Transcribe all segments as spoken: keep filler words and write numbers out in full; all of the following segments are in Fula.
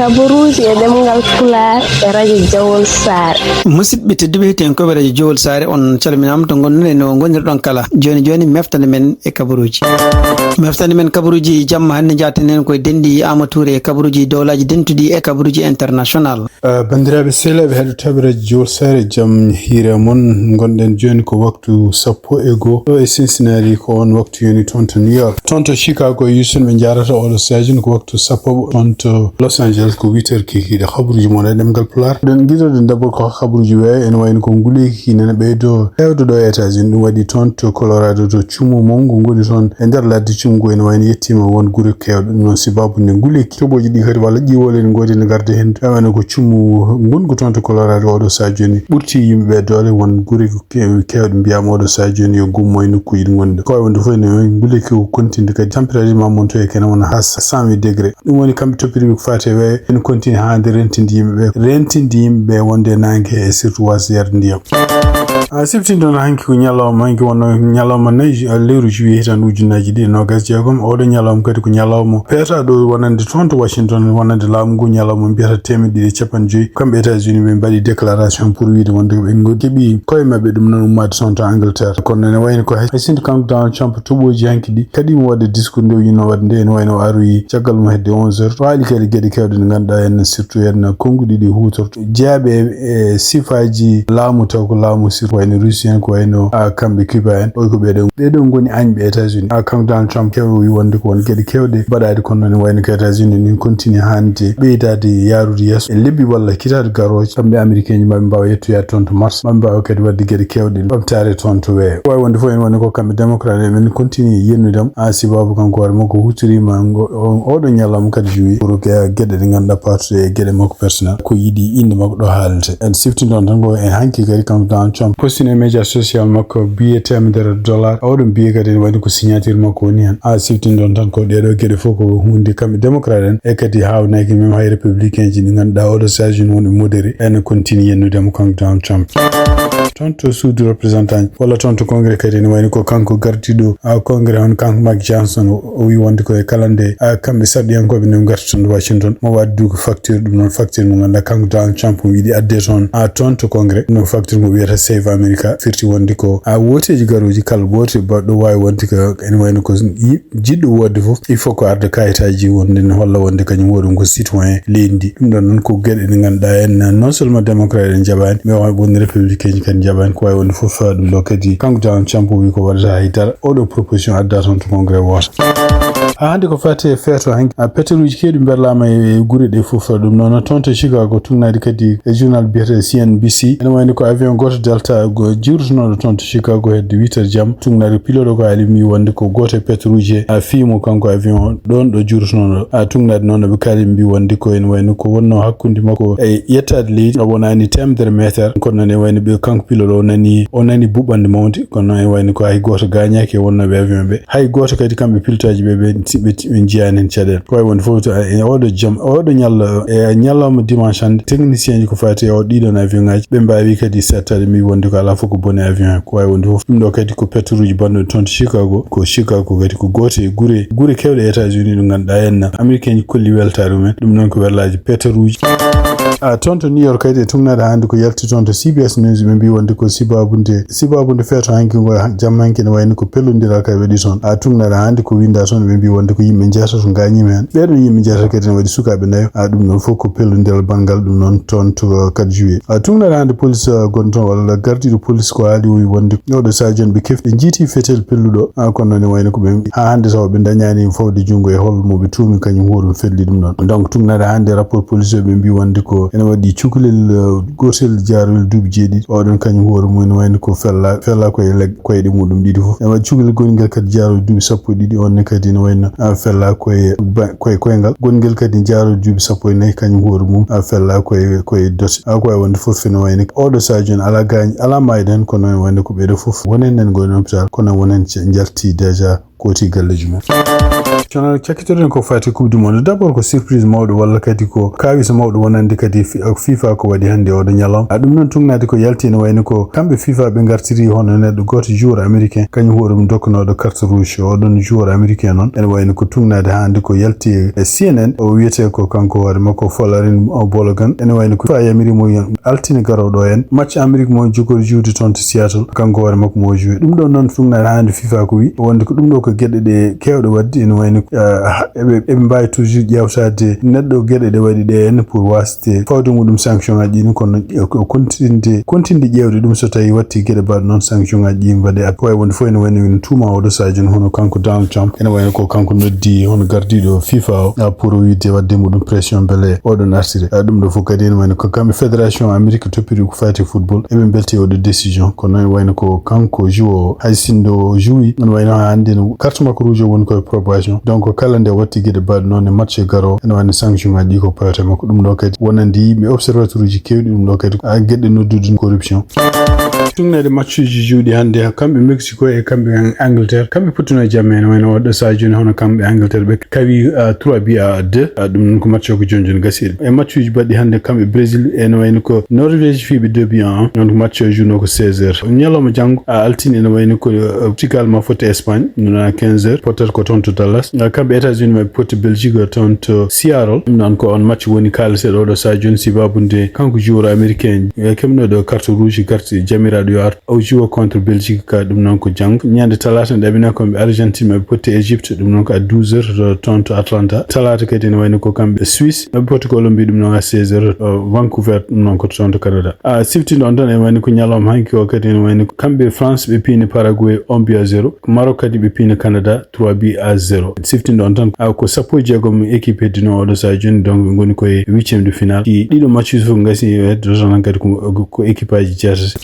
Kabaruuji e ɗemngal Pulaar e Radio Jawol Saare. Musidɓe tedduɓe, hettiyankooɓe Radio Jawol Saare, on calminaama to ngonɗon e no ngonirɗon kala. Jooni jooni, meftande men e kabaruuji. Meftande men kabaruuji jamma hannde, njaaten heen koye denɗi Aama Tuure e kabaruuji dowlaaji dentuɗi e kabaruuji international. Ah, banndiraaɓe sehilaaɓe heɗotooɓe Radio Jawol Saare, jam hiire mon. Ngonɗen jooni ko waktu sappo e goo ɗo e Cincinnati, ko on waktu yoni toon to New York. Toon to Chicago e Houston ɓe njaarata oɗo sahaa jooni ko waktu sappo, toon to Los Angeles ko huit heures kikiiɗe. Kabaruuji mon e ɗemngal Pulaar. Ɗen giɗoɗen dabbo ko kabaruuji weeyo, ene wayno ko nguleeki nana ɓeydo heewde ɗo e États-Unis. Ɗum waɗi toon to Colorado to cuumu manngu ngoni toon e nder ladde cuumu ngu, ene wayno yettiima won gure keewɗe. Ɗum noon sababu nde nguleeki toɓooji ɗi kadi walla ƴiwole ne ngoodi ne ngarda heen. Ene wayno ko cuumu ngongu toon to Colorado oɗo sahaa jooni ɓurti yimɓe doole, won gure keew-, keewɗe mbiyaama oɗo sahaa jooni yo gummo e nokkuuji ɗi ngonɗi. Ko wayi wonde fof ene nguleeki ko continue kadi température ma montoye kene wona haa cent huit degré. Ɗum woni kamɓe toppitiiɓe ko faati e weeyo, ene continue haa nde rentinde yimɓe ɓe, rentinde yimɓe ɓe wonde e naange e surtout wasde yarde ndiyam. A siftinɗon hanki ko ñalawma, hanki wonno ñalawma nayi ju-, lewru juillet hitaande ujunnaaji ɗiɗi e noogaas e jeegom. Oɗo ñalawma kadi ko ñalawma peetaaɗo wonande toon to Washington, wonande laamu ngu, ñalawma mbiyata teemedde ɗiɗi e capanɗe joyi. Kamɓe États-Unis ɓe mbaɗi déclaration pour wiide wonde ɓe ngo-, keɓi koye maɓɓe ɗum noon ummaade toon to Angleterre. Kono ene wayno ko hay, hay sinno kanko Donald Trump toɓooji hanki ɗi kadi mo waɗde discours nde o yinno waɗde nde, ene wayno o aroyi caggal mum hedde onze heures. O haali kadi geɗe keewɗe ɗe ngannduɗaa en, surtout en konnguɗi ɗi huutorto jeyaɓe e sifaaji laamu, taw ko laamu surtout wayno Russie en, ko wayno, a, kamɓe Cuba en. Oy ko ɓeɗo, ɓeɗo ngoni añɓe États-Unis. A, kanko Donald Trump kew wi wonde ko won geɗe keewɗe mbaɗaade, kono noon wayno ko États-Unis ni continue hannde ɓeydaade yaarude yeeso e lebbi walla kitaaɗe garooje. Kamɓe Américain ji maɓe mbaawa yettoyaade toon to Mars, maɓe mbaawa kadi waɗde geɗe keewɗe ɓamtaare toon to weeyo. Wawi wonde fof ene woni ko kamɓe démocrate en, ɓen continue yennude mo. A, sibabu kanko hoore makko hutoriima ngo, o-, oɗo ñalawma kadi juwi pour que geɗe ɗe ngannduɗaa paatuɗe e geɗe makko personnel, ko yiɗi innde makko ɗo haalete. En siftinɗon tan ko e hanki kadi kanko Donald Trump postini e média social makko billet teemedere dollar. Oɗon billet kadi ene wayno ko signature makko woni heen. A, siftinɗon tan ko ɗeɗo geɗe fof ko hunde kamɓe démocrate en e kadi haawnaki même hay républicain ji ɗi ngannduɗaa oɗo sahaa jooni wonɓe modéré, ene continue yennude mo kanko Donald Trump. Toon to suudu représentant walla toon to congrès kadi ene wayno ko kanko gardiiɗo, a, congrès on, kanko Mike Johnson, o, o wi wonde ko e kala nde, a, kamɓe sarɗiyankooɓe nde ngarta toon to Washington, mo waddu ko facture, ɗum noon facture mo ngannduɗaa kanko Donald Trump o yiɗi adde toon, a, toon to congrès. Ɗum noon facture mo wiyata Save America, firti wonde ko, a, wooteeji garooji kala woote baɗɗo waawi wonde ko ene wayno ko yi-, jiɗɗo woodde fof, il faut ko arda kayitaaji wonde ne holla wonde kañum hoore mum ko citoyen leydi ndi. Ɗum ɗon noon ko geɗe ɗe ngannduɗaa en, non seulement démocrate en njaɓaani, mais won républicain ji kadi njaɓaani. Ko wawi wonde fof, ɗum ɗo kadi kanko Donald Trump o wi ko waɗata hay dara. Oɗo proposition adda toon to congrès wooto. Haa hannde ko fati e feeto hanki, a, pétrole uji keewɗi mberlaama e, e gure ɗe fof. Ɗum noon toon to Chicago, tugnaade kadi e journal biyeteeɗo C N B C, ene wayno ko avion gooto Delta go-, juurtunooɗo toon to Chicago hedde huit heures jamma. Tugnaade pilote o ko haali mi wonde ko gooto e pétrole uji he, a, fiimo kanko avion o ɗoon ɗo juurtunooɗo. A, tugnaade noon ɓe kaali mbi wonde ko ene wayno ko wonno hakkunde makko e yettaade leydi, o wonaani teemedere meeter. Kono noon ene wayno ɓe kanko pilote o nani, o nani buɓɓande mawnde. Kono noon ene wayno ko hay gooto gaañaaki e wonnooɓe avion ɓe. Hay gooto kadi kamɓe pilotaaji ɓe, ɓe, ɓe, ɓe njiyaani heen caɗeele. Ko wawi wonde fof to, e oɗo jam, oɗo ñalla, e ñalawma dimanche hannde, technicien ji ko fati e o ɗiɗon avion ngaji, ɓe mbaawi kadi settaade mbi wonde ko alaa fof ko boni avion he. Ko wawi wonde fof. Ɗum ɗo kadi ko pétrole uji bannoɗi toon to Chicago. Ko Chicago kadi ko gooto e gure, gure kewɗe États-Unis ɗo ngannduɗaa en américain ji kolli weltaare mumen. Ɗum noon ko werlaaji pétrole uji. A, toon to New York kadi e tugnaade hannde ko yalti toon to C B S News, ɓe mbi wonde ko sibabu nde, sibabu nde feeto hanki ngo jamma hanki ne wayno ko pellodiral kadi waɗi toon. A, tugnaade hannde ko winda toon, ɓe mbi wonde ko yimɓe jeetato ngañiima heen. Ɓeɗon yimɓe jeetato kadi ne waɗi sukaaɓe nayo. A, ɗum ɗon fof ko pellodiral banngal ɗum noon toon to, uh, quatre juillet. A, tugnaade hannde police, uh, gonɗo toon walla gardiiɗo police ko haali o wi wonde oɗo sahaa jooni ɓe kefti, ɓe njiiti fetel pelluɗo. A, kono noon ne wayno ko ɓe haa hannde taw ɓe ndañaani fawde junngo e hol mo ɓe tuumi kañum hoore mum felli ɗum ɗon. Donc tugnaade hannde rapport police o ɓe mbi wonde ko ene waɗi cukalel, uh, gootel jaarowel duuɓi jeeɗiɗi. Oɗon kañum hoore mum ene wayno ko fella, fella koye leg-, koyɗe muɗum ɗiɗi fof. Ene waɗi cukalel gonngel kadi jaarowel duuɓi sappo e ɗiɗi, on ne kadi ene wayno, a, fella koye ba-, koye koyngal. Gonngel kadi jaarowel duuɓi sappo e nayi kañum hoore mum, a, fella koye, koye dote. A, ko wawi wonde fof ene wayno oɗo sahaa jooni alaa gaañ, alaa maayɗo heen, kono ene wayno ko ɓeɗo fof wonen en ngoni hôpital, kono wonen ce-, njalti déjà kooti galleeji mum. Kono cakkitoɗen ko fati Coupe du Monde, d'abord ko surprise mawɗo walla kadi ko kawisa mawɗo wonande kadi fi- uh, FIFA ko waɗi hannde oɗo ñalawma. A ɗum noon tugnaade ko yalti ene wayno ko kamɓe FIFA ɓe ngartiri hono neɗɗo gooto joueur américain, kañum hoore mum dokkanooɗo carte rouge. Oɗon joueur américain noon ene wayno ko tugnaade hannde ko yalti e C N N. O wiyetee ko kanko hoore makko Folarin Balogun. Ene wayno ko FIFA yamiri mo altine garooɗo en match Amérique mo jogori jouer toon to Seattle, kanko hoore makko mo jouer. Ɗum ɗo noon tugnaade hannde FIFA ko wi wonde ko ɗum ɗo ko geɗe ɗe keewɗe waɗde, ene wayno uh, eɓe eɓe mbaawi toujours ƴeewtaade neɗɗo geɗe ɗe waɗi ɗe en pour wasde fawde muɗum sanction ngaji ɗin, kono o kontinde kontinde ƴeewde ɗum so tawi watti geɗe mbaɗe noon sanction ngaji ɗi mbaɗe. Aɗa wawi wonde fof ene wayno ene tuuma oɗo Sadio hono kanko Donald Trump, ene wayno ko kanko noddi hono gardiɗo FIFA o, ah, pour o wiide wadde muɗum pression beele oɗon artire. Ah, ɗum ɗo fof kadi ene wayno ko kamɓe fédération Amérique toppiri ko fati football eɓe belti oɗo décision, kono ene wayno ko kanko joueur o hay sindo o jouwi ene wayno ha hannde no carte makko rouge o woni koye probation. Donc kala nde watti geɗe mbaɗe noon e match e garo ene wayno sanction ngaji ɗi ko pawete makko. Ɗum ɗo kadi wonande yimɓe observateur uji kewɗi ɗum ɗo kadi a geɗe noddude corruption. Tugnaade matchuji juuɗi hannde kamɓe Mexico e kamɓe Angleterre kamɓe pottuno e jamme ene wayno oɗo Sadio joni hono kamɓe Angleterre ɓe kawi uh, trois bi à deux. Uh, ɗum noon ko match o ko joni joni gasi e matchuji baɗɗi hannde kamɓe Brésil ene wayno ko Norvège fiiɓe deux bi à un. Donc match o jouno ko seize heures ñalawma janngo a altine ene wayno ko uh, Portugal ma fotte Espagne nona quinze heures pottata ko toon to Dallas. Uh, kamɓe États-Unis maɓe potti Belgique toon to Seattle. Ɗum noon ko on match woni kaalateɗo oɗo Sadio joni sibabude kanko joueur américain e keɓnoɗo carte rouge carte jamiraɗo yo artu o jouwa contre Belgique ka. Ɗum noon ko janngo ñande talata nde abina kamɓe Argentine maɓe potti Égypte ɗum noon ko à douze heures toon to Atlanta. Talata kadi ene wayno ko kamɓe Suisse maɓe potti Colombie ɗum noon à seize heures uh, Vancouver ɗum noon ko toon to Canada. A siftinde on tan ene wayno ko ñalawma hanki o kadi ene wayno ko kamɓe France ɓe piini Paraguay un bi à zéro. Maroc kadi ɓe piini Canada trois bi à zéro. Siftinde on tan a ko sappo e jeegom équipe heddino oɗo Sadio joni donc ɓe ngoni koye huitième de finale ki ɗiɗo match fof ngasi heddoto tan kadi ko équipe aji jeetati.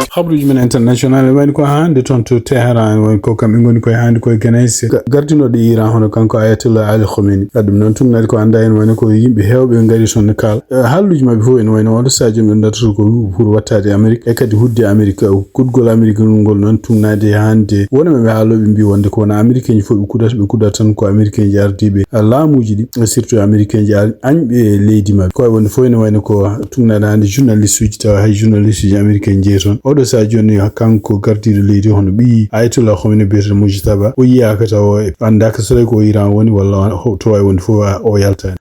Habruji men international wayno ko hannde toon to Teheran woni ko kamɓe ngoni koye hannde koye Ganais gardinoɗo Iran hono kanko Ayatollah Ali Khomeini. Ɗum noon tugnaade ko annda en wayno ko yimɓe heewɓe ngari toon ne kaala halluji maɓɓe fof ene wayno oɗo Sadio ɓe dartoto ko pour wattaade Amérique e kadi hudde Amérique. Kuɗgol Amérique ngol noon tugnaade hannde wona maɓe haaloɓe mbi wonde ko wona Américain ji fof ɓe kudata ɓe kudata tan ko Américain ji ardiiɓe laamuji ɗi surtout Américain ji añɓe leydi maɓɓe koye wonde fof ene wayno ko tugnaade hannde journaliste uji tawa hay journaliste uji Américain jeeyi toon. Oɗo Sadio joni kanko gardiiɗo leydi hono ɓiyi Ayatollah Khomeini biyeteɗo Mujtaba o yiyaka tawa anndaka so tawi ko Iran woni walla to wawi wonde fof o yaltani.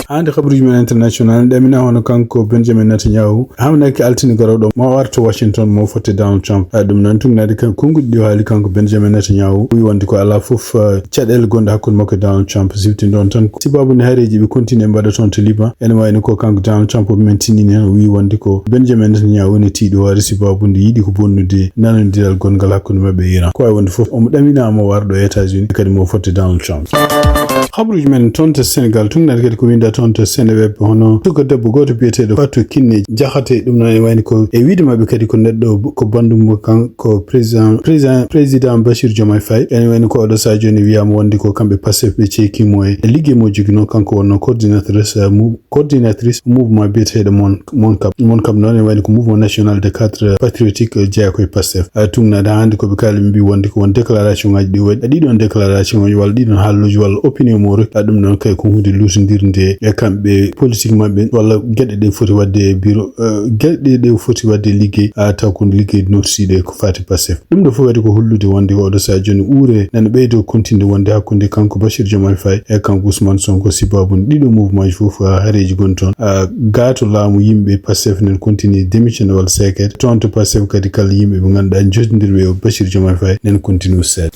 Hande habaruji men international ɗamina hono kanko Benjamin Netanyahu hamnaki altine garoɗo mo warta Washington mo fotte Donald Trump. Ɗum noon tugnaade kan konnguɗi ɗi o haali kanko Benjamin Netanyahu wi wonde ko alaa fof caɗeele gonɗe hakkunde makko e Donald Trump siftinde on tan sibabu nde hareji ɓe continue mbaɗa toon to Liban ene wayno ko kanko Donald Trump o ɓe men tinndini heen o wi wonde ko Benjamin Netanyahu ene tiiɗi hoore sibabu nde yiɗi ko bonnude nanondiral gonngal hakkunde maɓɓe e Iran ko wawi wonde fof omo ɗaminama o wara ɗo États-Unis kadi mo fotte Donald Trump. Habaruji men toon to Sénégal tugnaade kadi ko winda toon to Seneweb hono suka debbo goto biyeteɗo Fatou Kiné Diakhaté ɗum noon e wayni ko e wiide maɓɓe kadi ko neɗɗo ko bandum kanko président président président Bachir Diomaye Faye ene wayni ko oɗo saha joni wiyama wonde ko kamɓe Pastef ɓe ceekimo e ligguey mo jogino kanko wonno coordinatrice coordinatrice mouvement biyeteɗo mon mon kab mon kab noon ene wayni ko mouvement national de cadre patriotique jeeya koye Pastef. Tugnaade hannde ko ɓe kaali ɓe mbi wonde ko won déclaration ngaji ɗi waɗi ɗiɗon déclaration ngaji walla ɗiɗon haalluji walla opinion mo rokki ɗum noon kay ko hunde lutondirde e kamɓe politique maɓɓe walla geɗe ɗe foti wadde e bureau geɗe ɗe foti wadde ligguey taw ko ligguey notiɗe ko fati Pastef. Ɗum ɗo fof kadi ko hollude wonde oɗo saha joni uure nana ɓeydo kontinde wonde hakkunde kanko Bachir Diomaye Faye e kanko Ousmane Sonko sibabu ɗiɗo mouvement ji fof hareji goni toon. Gaa to laamu yimɓe Pastef nen continue démissionné walla seekede toon to Pastef kadi kala yimɓe ɓe ngannduɗaa jottindirɓe e Bachir Diomaye Faye nen continue seeɗa.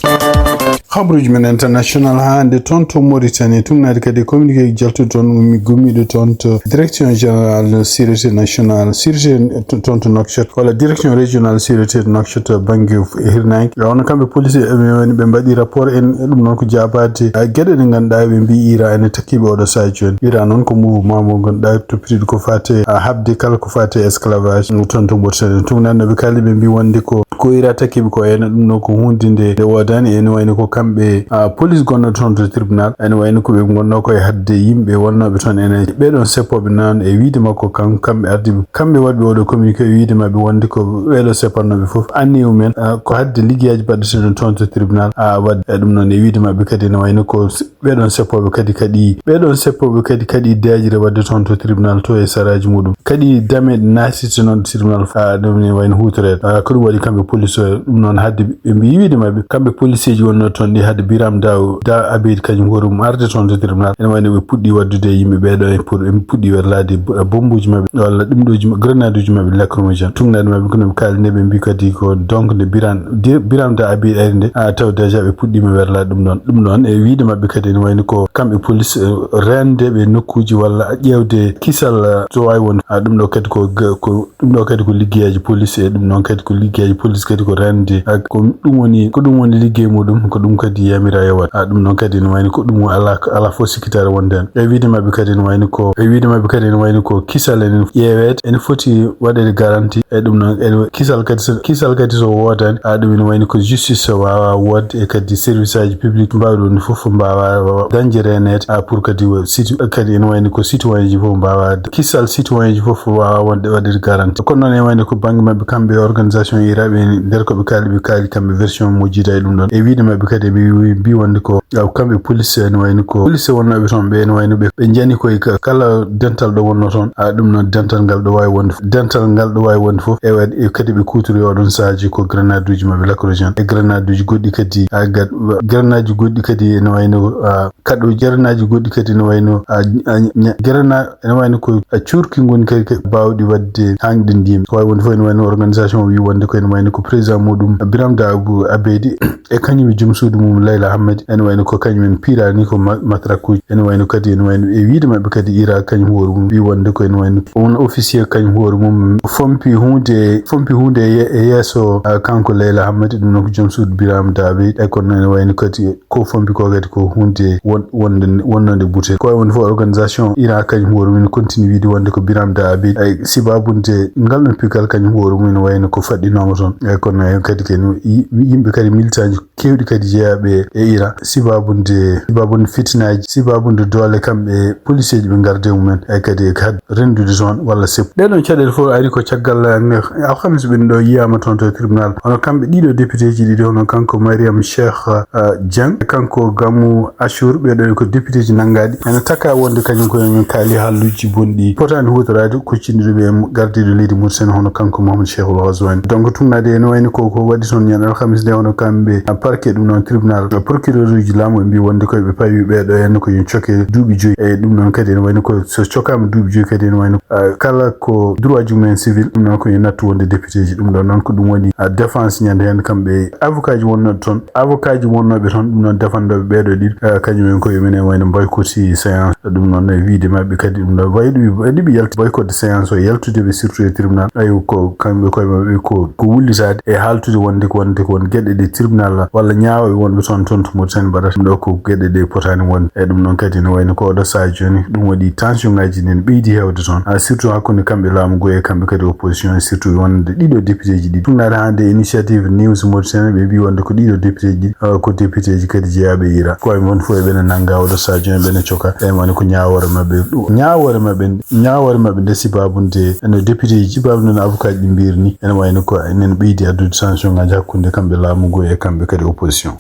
Habaruji men international haa hannde toon to Mauritanie tugnaade kadi communiqué jaltuɗo toon gummiiɗo toon to direction générale sûreté nationale sûreté toon to Nouakchott walla direction régionale sûreté to Nouakchott bannge hirnaange. Wonno kamɓe police ɓe woni ɓe mbaɗi rapport en ɗum noon ko jaabaade geɗe ɗe ngannduɗaa ɓe mbi Iran ene takkiɓe oɗo saha joni. Iran noon ko mouvement mo ngannduɗaa toppitiiɗo ko fate habde kala ko fate esclavage toon to Mauritanie. Tugnaade no ɓe kaali ɓe mbi wonde ko ko Iran takkiɓe ko ene ɗum noon ko hunde nde nde woodani ene wayno ko kamɓe police gonno toon to tribunal ene wayno ko ɓe gonno koye hadde yimɓe wonno Ɓe toon ene, ɓee ɗoon seppooɓe noon, e wiyde makko, kam, kamɓe ardiiɓe, kamɓe waɗɓe oɗo communiqué, e wiyde maɓɓe wonde ko ɓee ɗoo seppannooɓe fof, anniya mumen, ah, ko haɗde liggeyaaji baɗɗeteeɗi toon to tribunal, ah, waɗde. E ɗum noon, e wiyde maɓɓe kadi, ene wayno ko s-, ɓee ɗoon seppooɓe kadi, kadi, ɓee ɗoon seppooɓe kadi, kadi deeƴre waɗde toon to tribunal to e saraaji muɗum. Kadi dame naatite noon tribunal, ah, ɗum ne wayno huutoreede. Ah, ko ɗum waɗi kamɓe police o, ɗum noon haɗde ɓe mbiyi wiyde maɓɓe, kamɓe policeeji wonnoo toon ɗi, haɗde Biram Da, Da Abeid kañum hoore mum arde toon to tribunal. Ene wayno ɓe puɗɗi waɗdude e yimɓe ɓee ɗoo en pour, ɓe puɗɗi werlaade bo-, bombuuji maɓɓe, walla ɗum ɗooji ma-, grenaduuji maɓɓe lacrymogène. Tuugnaade maɓɓe ko no ɓe kaali nde, ɓe mbii kadi ko donc nde Biran, de-, Biram Da Abeid ari nde, ah, taw déjà ɓe puɗɗiima werlaade ɗum ɗoon. Ɗum ɗoon e wiyde maɓɓe kadi ene wayno ko kamɓe police, eh, reendeeɓe nokkuuji walla ƴeewde kisal, eh, so waawi won, ah, ɗum ɗo kadi ko ga-, ko Ɗum ɗo kadi ko liggeyaaji police, e ɗum noon kadi ko liggeyaaji police kadi ko rende. Ah, ko ɗum woni, ko ɗum woni liggey muɗum, ko ɗum kadi yamira yo waɗ. Ah, ɗum noon kadi ene wayno ko ɗum alaa, alaa fof sikkitaare wonde heen. E wiyde maɓɓe kadi ene wayno ko, e wiyde maɓɓe kadi ene wayno ko kisal ene ƴeeweede, ene foti waɗeede garanti. E ɗum noon, ene wa-, kisal kadi so, kisal kadi so woodaani, ah, ɗum ene wayno ko justice so waawaa woodde, e kadi service aji public mbaawɗi wonde fof mbaawaa dañde reeneede, ah, pour kadi wa-, situ-, kadi ene wayno ko citoyen ji fof mbaawaa, kisal citoyen ji fof waawaa wonde waɗeede garanti. Kono noon ene wayno ko bannge maɓɓe kamɓe organisation ira ɓe, nder ko ɓe kaali, ɓe kaali kamɓe version mo jiida e ɗum ɗoon. E wiyde maɓɓe kadi ɓe wi-, mbi wonde ko, ah, kamɓe police ene wayno ko police wonnooɓe toon ɓe ene wayno ɓe, ɓe njani koye ka-, kala dental ɗo wonnoo toon, ah, ɗum noon dental ngal ɗo waawi wonde, dental ngal ɗo waawi wonde fof. E waɗi, e kadi ɓe kuutori oɗon saaji ko grenaduuji maɓɓe lacrymogène e grenaduuji goɗɗi kadi, ah, gad-, grenaduuji goɗɗi kadi ene wayno, ah, kaɗo grenaduuji goɗɗi kadi ene wayno, ah, ah, nya-, grena-, ene wayno ko, ah, cuurki ngoni kadi, kadi baawɗi waɗde haŋde ndiyam. Ko waawi wonde fof ene wayno organisation o wi wonde ko ene wayno ko président muɗum Biram Da Abu Abedi e kañum e joom suudu mum Layla Hammadi, ene wayno ko kañum en piirani ko ma-, matrakuuji, ene wayno kadi, ene wayno e wiyde maɓɓe kadi ira kañum hoore mum wi wonde ko ene wayno on officier kañum hoore mum fompi huunde, fompi huunde e ye-, e yeeso, ah, kanko Layla Hammadi, ɗum noon ko joom suudu Biram Da Abeid, e kono noon ene wayno kadi ko fompi ko kadi ko huunde won-, wonde, wonnode butte. Ko wayi wonde fof organisation ira kañum hoore mum continue wiyde wonde ko Biram Da Abeid, ay sibabunde ngal ɗon pigal kañum hoore mum ene wayno ko faɗɗinooma toon. E kono noon kadi kadi yi-, yimɓe kadi militant ji keewɗi kadi jeyaaɓe e Iran, sibabunde, sibabunde fitinaaji, sibabunde doole kamɓe policeeji ɓe ngarde mumen, e kadi e kad renndude toon walla seppu. Ɗee ɗoon caɗeele fof ari ko caggal, eh, alhamis ɓen ɗo yiyaama toon to tribunal. Hono kamɓe ɗiɗo députéeji ɗiɗo, hono kanko Mariam Cheikh, eh, Dieng, e kanko Gamou Achour, ɓee ɗoo ko députéeji nanngaaɗi. Ene taka wonde kañum ko en kaali haalluuji bonɗi potaani huutoraade, kuccindiiɗo ɓe e gardiiɗo leydi Mauritanie, hono kanko Mohamed Cheikhul Ghazouani. Donc, tugnaade ene wayni ko, ko waɗi toon ñande alhamis nde, hono kamɓe, ah, parquet, ɗum noon tribunal, ah, procureur uji laamu, ɓe mbi wonde koye ɓe pawi ɓee ɗoo en ko yo coke duuɓi joyi. E ɗum noon kadi ene wayni ko so cokaama duuɓi joyi kadi ene wayni, ah, kala ko droit ji mumen civil, ɗum noon ko yo nattu wonde député ji. Ɗum ɗon noon ko ɗum woni, ah, défense ñande heen kamɓe avocat ji wonnooɓe toon. Avocat ji wonnooɓe toon, ɗum noon defandooɓe ɓee ɗoo ɗiɗo, eh, kañum en koye mumen en wayno boycotti séance. Ɗum noon e wiyde maɓɓe kadi ɗum ɗo wayɗo ɓe, ɓe yalti boycott de séance o, yaltude ɓe surtout e tribunal. Ayo, ko kamɓe koye maɓɓe ko, ko wullitaade e haaltude wonde ko, wonde ko won geɗe ɗe tribunal walla ñaawooɓe wonɓe toon, toon to Mauritanie mbaɗata. Ɗum ɗo ko geɗe ɗe potaani wonde. E ɗum noon kadi ne wayno ko oɗo sahaa jooni, ɗum waɗi tension ngaji nen ɓeydi heewde toon. Ah, surtout hakkunde kamɓe laamu ngu e kamɓe kadi opposition, surtout wonde ɗiɗo député ji ɗiɗi. Ɗum naata hannde Initiative News Mauritanie, ɓe mbi wonde ko ɗiɗo député ji ɗiɗi, ah, ko député ji kadi jeyaaɓe ira. Ko wayi mon fof eɓene nannga oɗo sadio, eɓene coka. E mani ko ñaawoore maɓɓe, ñaawoore maɓɓe, ñaawoore maɓɓe nde sibaabu nde no député ji, sibaabu nde no avocat ji mbirni. Ene wayno ko enen ɓeydi addude tension ngaji hakkunde kamɓe laamu ngu e kamɓe kadi opposition.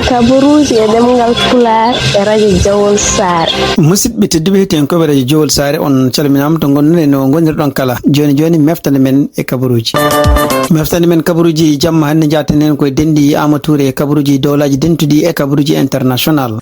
Kabaruuji e ɗemngal Pulaar e radio Jawol Saare. Musidɓe tedduɓe, heɗiyankoɓe radio Jowol Saare, on calminaama to ngonɗon e no ngonirɗon kala. Jooni jooni, meftande men e kabaruuji. Meftande men kabaruuji jamma hannde, njaaten heen koye denɗi Aama Tuure e kabaruuji dowlaaji dentuɗi e kabaruuji international.